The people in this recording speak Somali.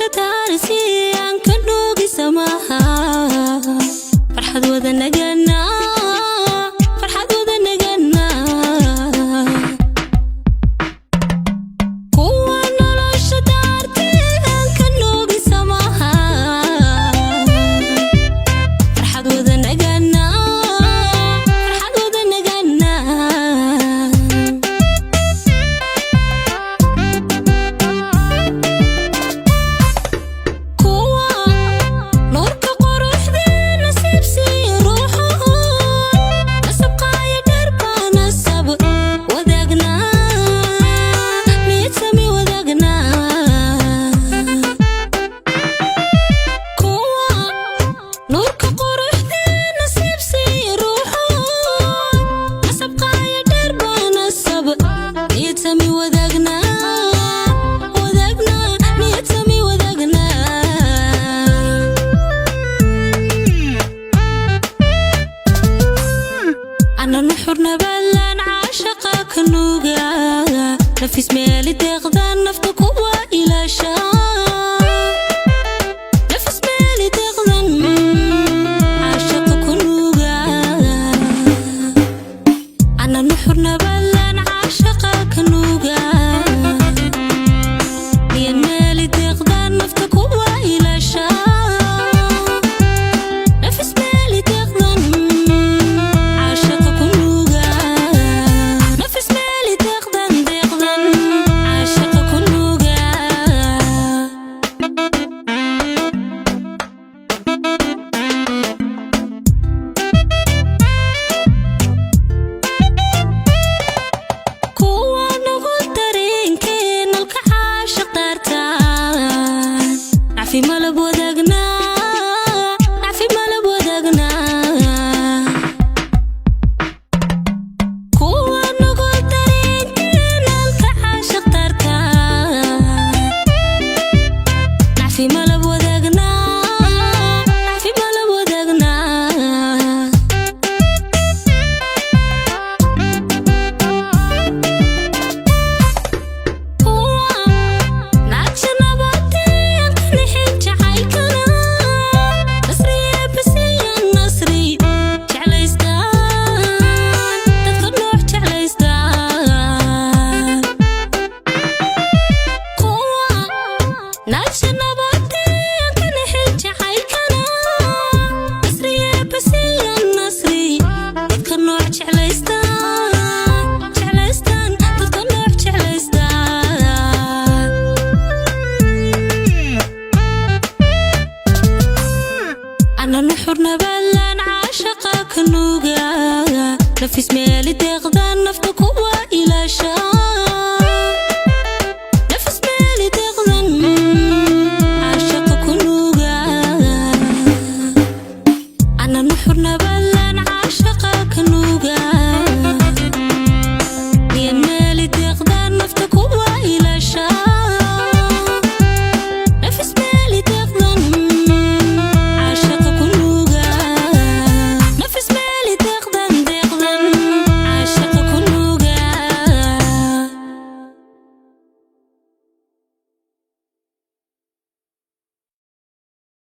Nolosha daarsi aan ka nuugi samaha, farxad wada nagana, farxad wada nagana. Kuwa nolosha daarti aan ka nuugi samaha, farxad wada nagana, farxad wada nagana. Kuwa nuurka quruxda nasiibsiiya ruuxu, nasab qaaya dheer baa nasab wadaagnaa, niyad sami wadaagnaa. Kuwa nuurka quruxda nasiibsiiya ruuxu, nasab qaaya dheer baa nasab niyad sami wadaagnaa, wadaagnaa, niyad sami wadaagnaa. Ana nuxur nabalan caashaqa ka nuuga, nafis meeli deeqdan nafta kuwa ilaasha, nafis meeli deeqdan caashaqa ku nuuga. Ana nuxur nabalan caashaqa ka nuuga, niyad meeli deeqdan nafta kuwa ilaasha, nafis meeli deeqdan caashaqa ku nuuga, nafis meeli deeqdan deeqdan caashaqa ku nuuga. Kuwa nugul dareenkeen nalka caashiq daartaan, nacfi malab wadaagnaa, nacfi malab wadaagnaa. Kuwa nugul dareenkeen nalka caashiq daartaan, nacfi malab wadaagnaa, nacfi malab wadaagnaa. Kuwa naagta nabadeen ka nixin jacaylkana, nasriye basiyan nasri jeclaystaan, dadka nooc jeclaystaan. Kuwa naagta nabadeen ka nixin jacaylkana, nasriye basiyan nasri dadka nooc jeclaystaan, jeclaystaan, dadka nooc jeclaystaan. Ana nuxur nabalan caashaqa ka nuuga, nafis meeli deeqdan nafta kuwa ilaasha.